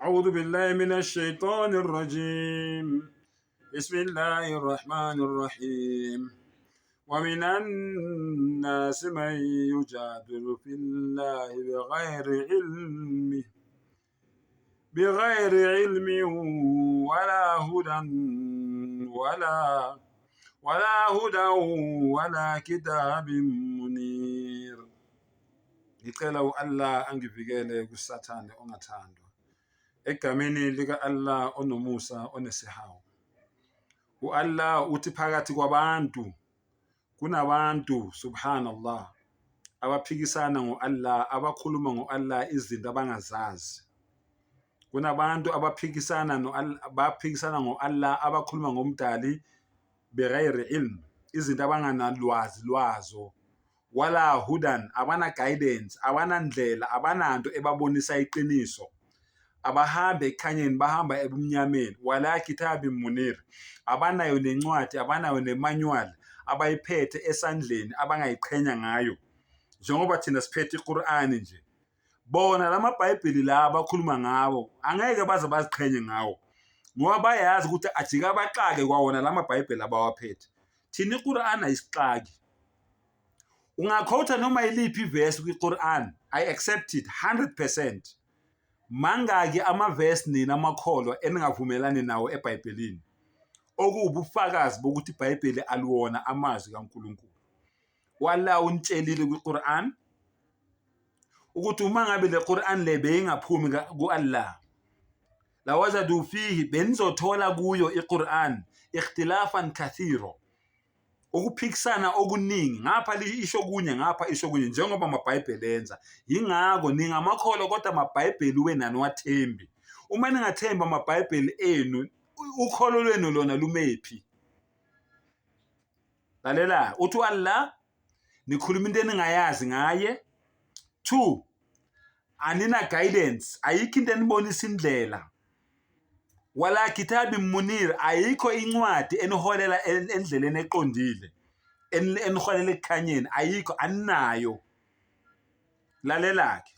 أعوذ بالله من الشيطان الرجيم بسم الله الرحمن الرحيم ومن الناس من يجادل في الله بغير علم بغير علم ولا هدى ولا ولا هدى ولا كتاب منير. Ngicela u-Allah angivikele kuSathane ongathandwa. Egameni lika-Allah onomusa onesihawu. U-Allah uthi phakathi kwabantu kunabantu subhanallah abaphikisana ngo-Allah, abakhuluma ngo-Allah izinto abangazazi. Kunabantu abaphikisana no baphikisana ngo-Allah, abakhuluma ngoMdali beghayri ilm, izinto abanganalwazi lwazo, wala hudan, abana guidance, abanandlela, abananto ebabonisa iqiniso, abahambe ekukhanyeni, bahamba ebumnyameni. Wala kitabi munir, abanayo nencwadi, abanayo nemanual abayiphethe esandleni abangayiqhenya ngayo, njengoba thina siphethe iQur'ani nje. Bona lamabhayibheli la abakhuluma ngawo angeke baze baziqhenye ngawo, ngoba bayazi ukuthi ajike abaxake kwawona lamabhayibheli abawaphethe. Thina iQur'an ayisixaki. Ungakhotha noma yiliphi ivesi kwiQur'an, I accept it 100%. Mangaki amavesi nina amakholwa eningavumelani nawo eBhayibhelini, okuwubufakazi bokuthi iBhayibheli aliwona amazwi kaNkulunkulu? U-Allah unitshelile kwiQur'an ukuthi uma ngabe le Qur'an le beyingaphumi ku-Allah, lawajadu fihi, benizothola kuyo iQur'an ikhtilafan kathiro, ukuphikisana okuningi, ngapha isho kunye, ngapha isho kunye, njengoba amabhayibheli enza. Yingakho ningamakholwa kodwa amabhayibheli wena aniwathembi. Uma ningathembi amabhayibheli enu, ukholo lwenu lona lumephi? Lalela, uthi u-Allah, nikhuluma into eningayazi ngaye. Two, anina guidance, ayikho into enibonisa indlela. Wala kitabi munir, ayikho incwadi eniholela endleleni eqondile, eniholela ekukhanyeni, ayikho, aninayo. Lalela-ke,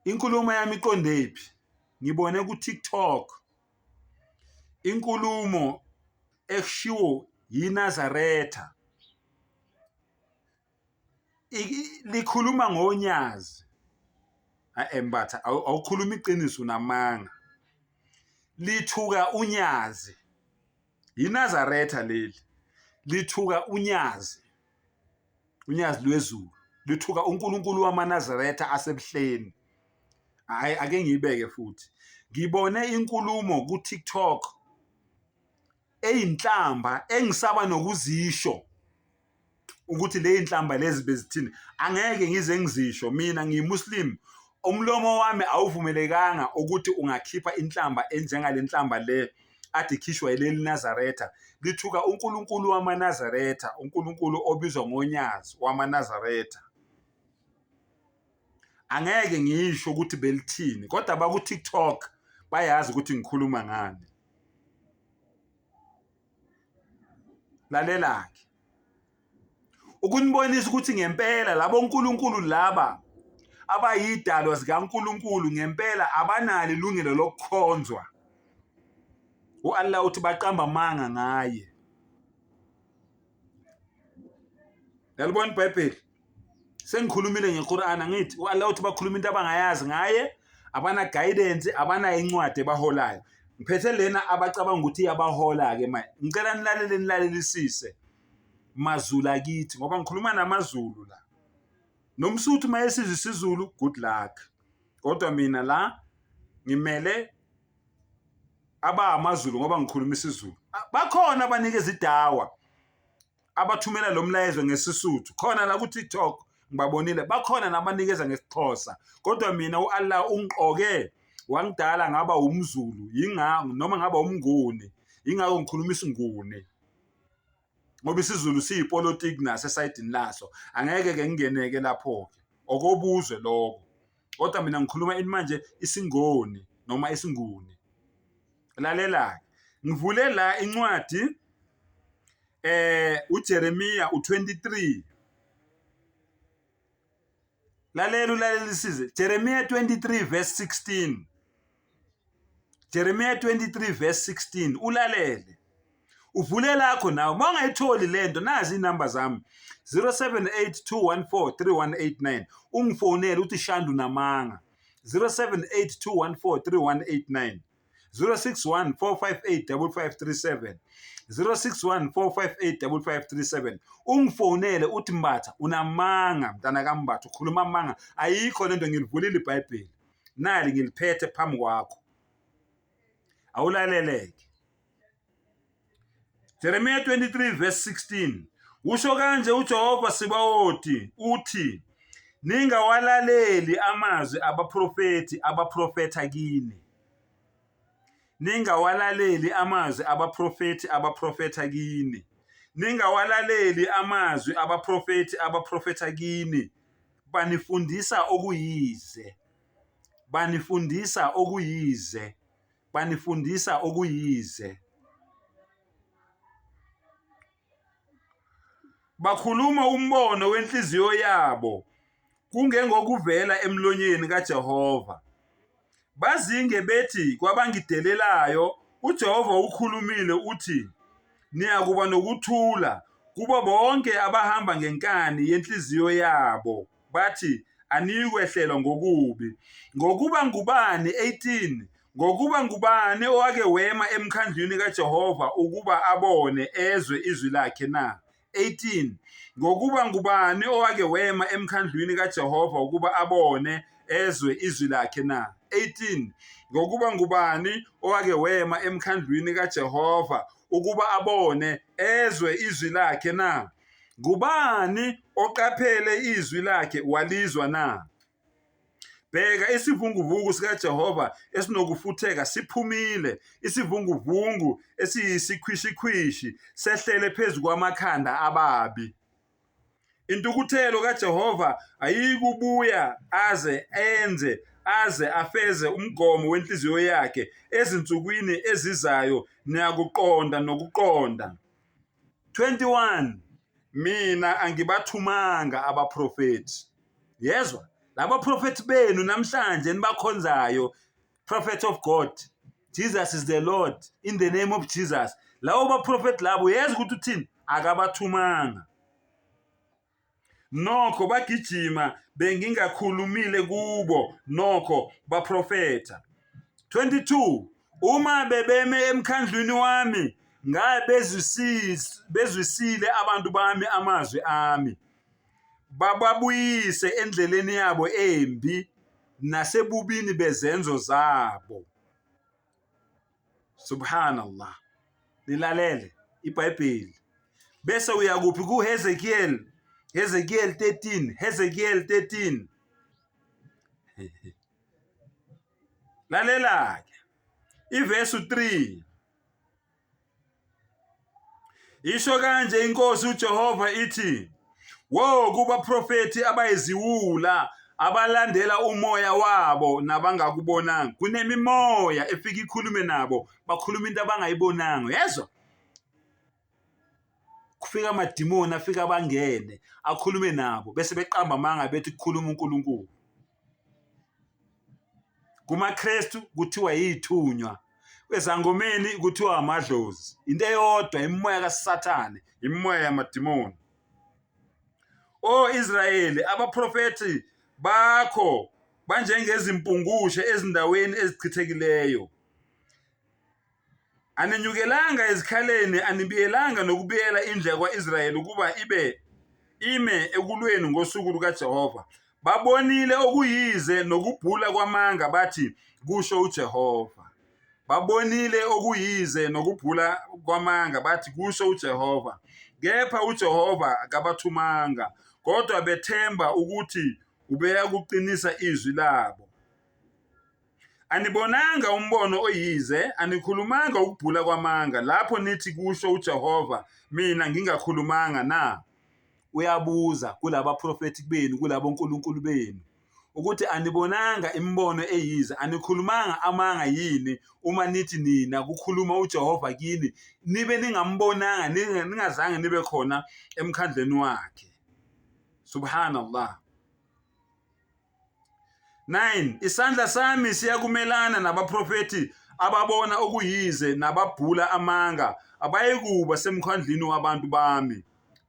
inkulumo yami iqondephi? Ngibone ku-TikTok inkulumo eshiwo yiNazaretha likhuluma ngonyazi. Hhayi Mbatha, awukhulumi iqiniso, unamanga. Lithuka unyazi, yiNazaretha leli, lithuka unyazi, unyazi lwezulu, lithuka uNkulunkulu wamaNazaretha aseBuhleni. Hhayi, ake ngiyibeke futhi, ngibone inkulumo ku-TikTok eyinhlamba engisaba nokuzisho ukuthi le inhlamba lezi bezithini, angeke ngize ngizisho. Mina ngiyimuslim, umlomo wami awuvumelekanga ukuthi ungakhipha inhlamba enjengale nhlamba le ade ikhishwa yileli Nazaretha, lithuka uNkulunkulu wamaNazaretha, uNkulunkulu obizwa ngonyazi wamaNazaretha. Angeke ngisho ukuthi belithini, kodwa baku-TikTok bayazi ukuthi ngikhuluma ngani. Lalela-ke, ukunibonisa ukuthi ngempela labo nkulunkulu laba abayidalwa zikaNkulunkulu ngempela abanalo ilungelo lokukhonzwa. U-Allah uthi baqamba amanga ngaye. Yalibona iBhayibheli? Sengikhulumile ngeQur'an, angithi u-Allah uthi bakhuluma into abangayazi ngaye, abana guidance, abanayo incwadi ebaholayo. Ngiphethe lena abacabanga ukuthi iyabahola-ke manje. Ngicela nilalele, nilalelisise maZulu akithi, ngoba ngikhuluma namaZulu la. NomSuthu uma esizwa isiZulu, good luck. Kodwa mina la ngimele abamaZulu ngoba ngikhuluma isiZulu. Bakhona abanikeza idawa, abathumela lo mlayezo ngesiSuthu khona la ku-TikTok, ngibabonile, bakhona nabanikeza ngesiXhosa, kodwa mina u-Allah ungiqoke wangidala ngaba umZulu, yingakho noma ngaba umNguni, yingakho ngikhuluma isiNguni, ngoba isiZulu siyipolitiki naso esayidini laso. Angeke-ke ngingeneke lapho-ke, okobuzwe lokho, kodwa mina ngikhuluma ini manje? IsiNgoni noma isiNguni. Lalela-ke, ngivule la incwadi uJeremiya u23. Lalela, ulalelisise, Jeremiya 23 verse 16. Jeremiah 23 verse 16 ulalele. Uvule lakho nawe uma ungayitholi lento nazi inamba zami 0782143189 ungifonele uthi Shandu namanga 0782143189 061 458 5537 061 458 5537 ungifonele uthi Mbatha unamanga mntana kaMbatha ukhuluma amanga ayikho lento ngilivulile iBhayibheli nali ngiliphethe phambi kwakho awulaleleke Jeremiah 23 verse 16 usho kanje uJehova Sibawoti uthi ningawalaleli amazwi abaprofeti abaprofetha kini ningawalaleli amazwi abaprofeti abaprofetha kini ningawalaleli amazwi abaprofeti abaprofetha kini banifundisa okuyize banifundisa okuyize banifundisa okuyize. Bakhuluma umbono wenhliziyo yabo kungengokuvela emlonyeni kaJehova. Bazinge bethi kwabangidelelayo, uJehova ukhulumile uthi, niyakuba nokuthula kubo bonke abahamba ngenkani yenhliziyo yabo. Bathi, Aniyikwehlelwa ngokubi. Ngokuba ngubani, 18 Ngokuba ngubani owake wema emkhandlwini kaJehova ukuba abone ezwe izwi lakhe na? 18 Ngokuba ngubani owake wema emkhandlwini kaJehova ukuba abone ezwe izwi lakhe na? 18 Ngokuba ngubani owake wema emkhandlwini kaJehova ukuba abone ezwe izwi lakhe na? Ngubani oqaphele izwi lakhe walizwa na? Bheka isivunguvungu sikaJehova esinokufutheka siphumile, isivunguvungu esiyisikhwishikhwishi sehlele phezu kwamakhanda ababi. Intukuthelo kaJehova ayiyikubuya aze enze aze afeze umgomo wenhliziyo yakhe ezinsukwini ezizayo niyakuqonda nokuqonda. 21 Mina angibathumanga abaprofethi. Yezwa? Laba profethi benu namhlanje enibakhonzayo, prophet of God, Jesus is the Lord, in the name of Jesus. Labo baprofethi labo uyezwa ukuthi uthini? Akabathumanga. Nokho bagijima bengingakhulumile kubo, nokho baprofetha. 22 Uma bebeme emkhandlwini wami, ngabe bezwisile abantu bami amazwi ami, bababuyise endleleni yabo embi nasebubini bezenzo zabo. Subhanallah. Nilalele iBhayibheli. Bese uya kuphi kuHezekiel? Hezekiel 13, Hezekiel 13. Lalela ke. Ivesi 3. Isho kanje inkosi uJehova ithi, Wo kubaprofethi abayiziwula abalandela umoya wabo nabangakubonanga. Kunemimoya efika ikhulume nabo, bakhuluma into abangayibonanga. Uyezwa? Kufika amadimoni afika abangene, akhulume nabo bese beqamba amanga bethi kukhuluma uNkulunkulu. KumaKristu kuthiwa yithunywa, ezangomeni kuthiwa amadlozi. Into eyodwa, imimoya kaSathane, imimoya yamadimoni. O Israyeli, abaprofethi bakho banjengezimpungushe ezindaweni ezichithekileyo. Aninyukelanga ezikhaleni, anibiyelanga nokubiyela indlu yakwa-Israyeli ukuba ibe ime ekulweni ngosuku lukaJehova. Babonile okuyize nokubhula kwamanga, bathi, kusho uJehova. Babonile okuyize nokubhula kwamanga, bathi, kusho uJehova. Kepha uJehova akabathumanga, kodwa bethemba ukuthi ubeyakuqinisa izwi labo. Anibonanga umbono oyize, anikhulumanga ukubhula kwamanga, lapho nithi kusho uJehova, mina ngingakhulumanga na? Uyabuza kulaba profethi benu, kulabo nkulunkulu benu, ukuthi anibonanga imibono eyize, anikhulumanga amanga yini uma nithi nina kukhuluma uJehova kini, nibe ningambonanga, ningazange nibe khona emkhandlweni wakhe. Subhanallah. 9 Isandla sami siyakumelana nabaprofethi Ababona okuyize nababhula amanga abayikuba semkhandlwini wabantu bami,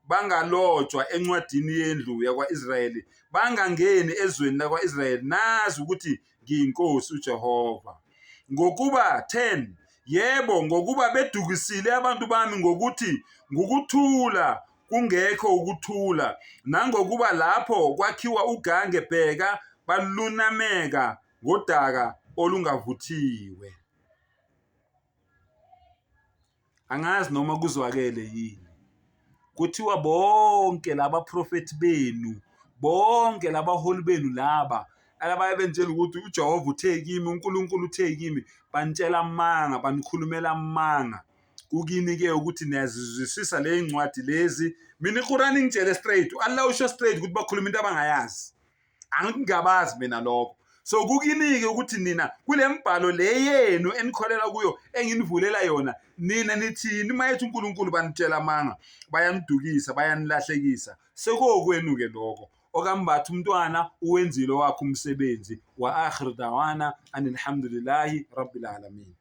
bangalotshwa encwadini yendlu yakwa-Israyeli, bangangeni ezweni lakwa-Israyeli, nazi ukuthi ngiyiNkosi uJehova. Ngokuba 10 Yebo, ngokuba bedukisile abantu bami ngokuthi ngukuthula kungekho ukuthula, nangokuba lapho kwakhiwa ugange, bheka, balunameka ngodaka olungavuthiwe. Angazi noma kuzwakele yini. Kuthiwa bonke laba profethi benu, bonke labaholi benu laba abaye benitshela ukuthi uJehova uthe kimi, uNkulunkulu uthe kimi, banitshela amanga, banikhulumela amanga. Kukini-ke ukuthi niyazizwisisa le ncwadi lezi. Mina iQuran ingitshele straight, u-Allah usho straight ukuthi bakhuluma into abangayazi. Angikungabazi mina lokho. So kukinike ukuthi nina kule mbhalo le yenu enikholelwa kuyo enginivulela yona nina nithini uma ethi uNkulunkulu banitshela amanga bayanidukisa bayanilahlekisa sekuwokwenu-ke lokho okambatha umntwana uwenzile owakhe umsebenzi wa akhir dawana anilhamdulillahi rabbil alamin.